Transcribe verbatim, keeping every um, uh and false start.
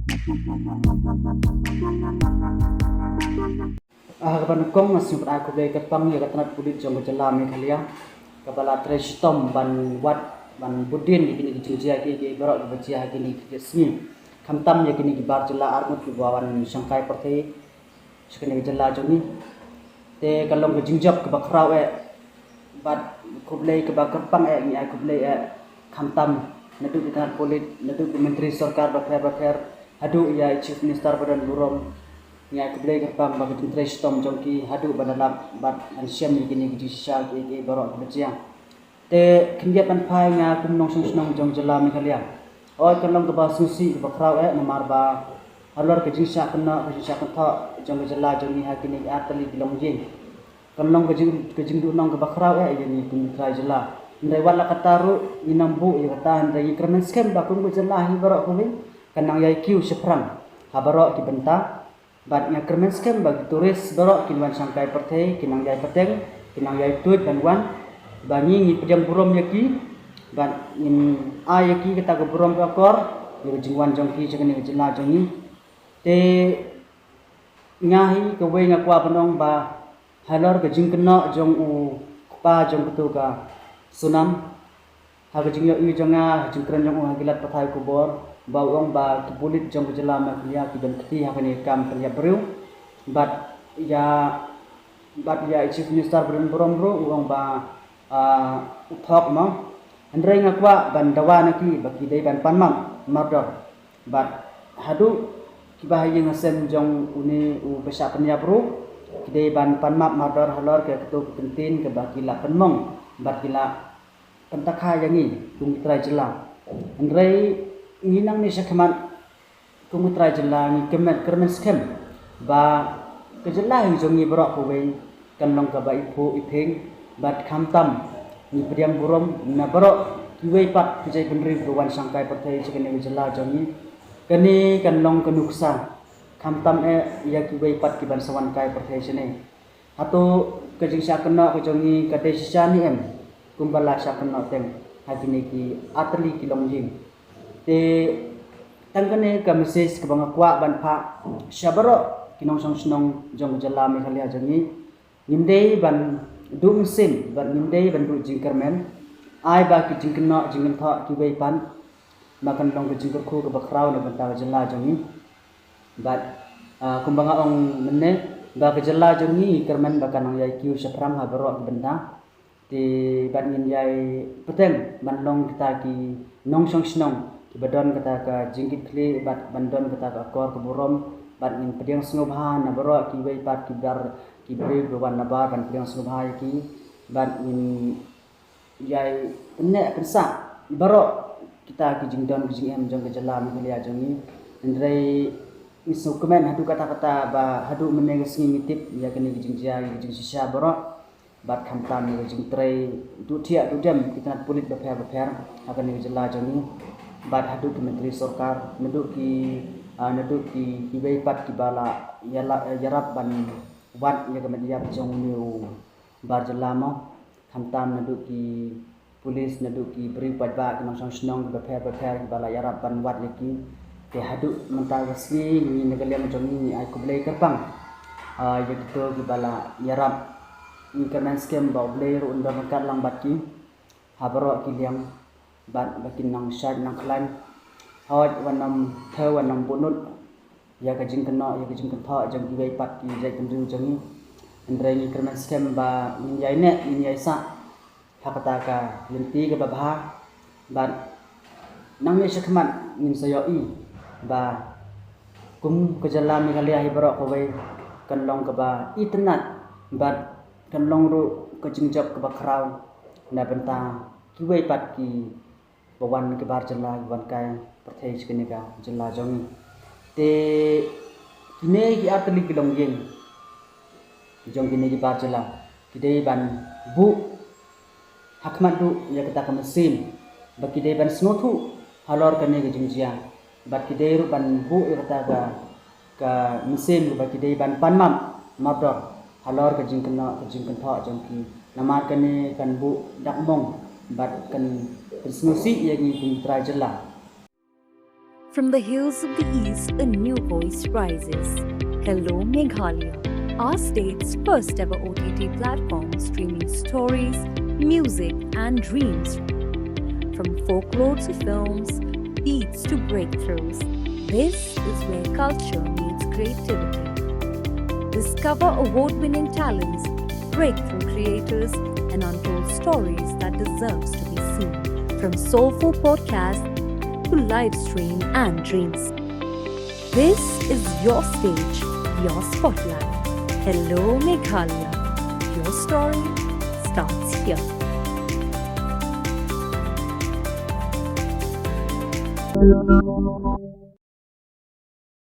Ah, kaba nyngkong nga sngewbha ai khublei kyrpang ïa ka tnat pulit jong ka jylla Meghalaya kaba la trei shitom ban wad ban bud dien ïa kine ki jingjia kiei kiei baroh kiba jia ha kine ki sngi, khamtam ïa kine ki bar jylla arngut kiba wan shangkai pyrthei sha kane ka jylla jong ngi. Te ka long ka jingjop kaba khraw eh bad khublei kaba kyrpang eh, ngi ai khublei eh khamtam naduh ki tnat pulit, naduh ki myntri sorkar bapher bapher, haduh ïa i Chief Minister ba don burom. Ngi ai khublei kyrpang ba ka jingtrei shitom jong ki haduh ban da lap bad ban shem ïa kine ki jingshisha kiei kiei baroh kiba jia. Te khyndiat ban phai nga kum nongshong shnong jong jylla Meghalaya, hooid kan long kaba sngewsih kaba khraw eh namar ba halor ka jingshah kynnoh ka jingshah kynthoh jong ka jylla jong ngi ha kine ki artylli ki longïing, kan long ka jing ka jingduhnong kaba khraw eh ïa ngi kum ki trai jylla. Hynrei wat la katta ruh ngin ym buh ïa kata, hynrei ngi kyrmen skhem ba kum ka jylla hi baroh kawei kan nang ïai kiew shaphrang ha baroh ki bynta. Bad nga kyrmen skhem ba ki tourist baroh kin wan shangkai pyrthei, kin nang ïai pateng, kin nang ïai tuid ban wan. Ba ngi ngi pdiang burom ïa ki bad ngin ai ïa ki kata ka burom ka akor ïa ka jingwan jong ki sha kane ka jylla jong ngi. Te nga hi kawei nga kwah ban ong ba halor ka jingkynnoh jong u kpa jong katu ka Sonam, ha ka jingïohi jong nga, ha jingkren jong u ha ki lad pathai khubor, ba u ong ba ki pulit jong ka jylla Meghalaya ki don kti ha kane ka kam pynïap briew. Bad ïa, bad ïa i Chief Minister ba don burom ruh u ong ba, ah, u thok mo. Hynrei nga kwah ban dawa na ki ba ki dei ban pan map mardor. Bad haduh kiba ha ïing ha sem jong une uba shah pynïap ruh ki dei ban pan map mardor halor ka katu ka kyntien kaba ki la pynmong bad ki la pyntakha ïa ngi kum ki trai jylla. Hynrei ngi nangne shakhmat kum ki trai jylla ngi kyrmen, kyrmen skhem ba ka jylla hi jong ngi baroh kawei kan long kaba iphuh iphieng bad khamtam ngi pdiang burom na baroh kiwei pat ki jaitbynriew ba wan shangkai pyrthei sha kane ka jylla jong ngi. Kane kan long ka nuksa khamtam eh ïa kiwei pat ki ban sa wan kai pyrthei shane. Hato ka jingshah kynnoh ka jong ngi ka dei shisha ne em kumba la shah kynnoh teng ha kine ki artylli ki longïing? Te tang kane ka message kaba nga kwah ban phah sha baroh ki nongshong shnong jong ka jylla Meghalaya jong ngi. Ngim dei ban duh mynsiem bad ngim dei ban duh jingkyrmen. Ai ba ki jingkynnoh jingkynthoh kiwei pat ba kan long ka jingkyrkhu kaba khraw na bynta ka jylla jong ngi. Bad, ah, kumba nga ong mynne ba ka jylla jong ngi kyrmen ba kan nang ïai kiew shaphrang ha baroh ki bynta. Te bad ngin ïai pateng ban long kita ki nongshong shnong kiba don kata ka jingkitkhlieh bad ban don kata ka akor ka burom bad ngin pdiang sngewbha na baroh kiwei pat ki bar ki briew ba wan na bar ban pdiang sngewbha ïa ki bad ngin ïai pynneh pynsah baroh kita ki jingdon ki jingem jong ka jylla Meghalaya jong ngi. Hynrei ngi sngewkmen haduh katta katta ba haduh mynne ka sngi ngi tip ïa kane ka jingjia ïa ka jingshisha baroh. Bad khamtam ïa ka jingtrei duh thiah duh dem ki tnat pulit bapher bapher ha kane ka jylla jong ngi. Bad haduh ki myntri sorkar, naduh ki, ah, naduh ki, kiwei pat kiba la ïa la, ïarap ban wad ïa ka met ïap jong une u bar jylla mo. Khamtam naduh ki police, naduh ki briew paidbah, ki nongshong shnong kiba pher bapher kiba la ïarap ban wad ïa ki. Te haduh mynta ka sngi ngi na ka liang jong ngi ngi ai khublei kyrpang, ah, ïa kito kiba la ïarap. Ngi kyrmen skhem ba U Blei ruh un don ryngkat lang bad ki ha baroh ki liang bad ba kin nang shait nang khlaiñ. Hooid, wat nym thew, wat nym buhnud ïa ka jingkynnoh ïa ka jingkynthoh jong kiwei pat ki jaitbynriew jong ngi. Hynrei ngi kyrmen skhem ba ngin ïai neh ngin ïai sah ha kata ka lynti kaba bha bad nangne shakhmat ngin sa ïohi ba kum ka jylla Meghalaya hi baroh kawei kan long kaba itynnad bad kan long ruh ka jingjop kaba khraw na bynta kiwei pat ki ba wan ki bar jylla ki wan kai pyrthei sha kane ka jylla jong ngi. Te kine ki artylli ki longïing jong kine ki bar jylla ki dei ban buh ha khmat duh ïa kata ka mynsiem ba ki dei ban sngewthuh halor kane ka jingjia bad ki dei ruh ban buh ïa kata ka ka mynsiem ba ki dei ban pan map mardor halor ka jingkynnoh ka jingkynthoh jong ki. Namar kane kan buh dak mong bad kan pynsngewsih ïa ngi kum ki trai jylla. From the hills of the East, a new voice rises. Hello Meghalaya, our state's first ever O T T platform streaming stories, music, and dreams. From folklore to films, beats to breakthroughs, this is where culture meets creativity. Discover award winning talents, breakthrough creators, and untold stories that deserves to be seen. From soulful podcasts to live stream and dreams. This is your stage, your spotlight. Hello Meghalaya. Your story starts here.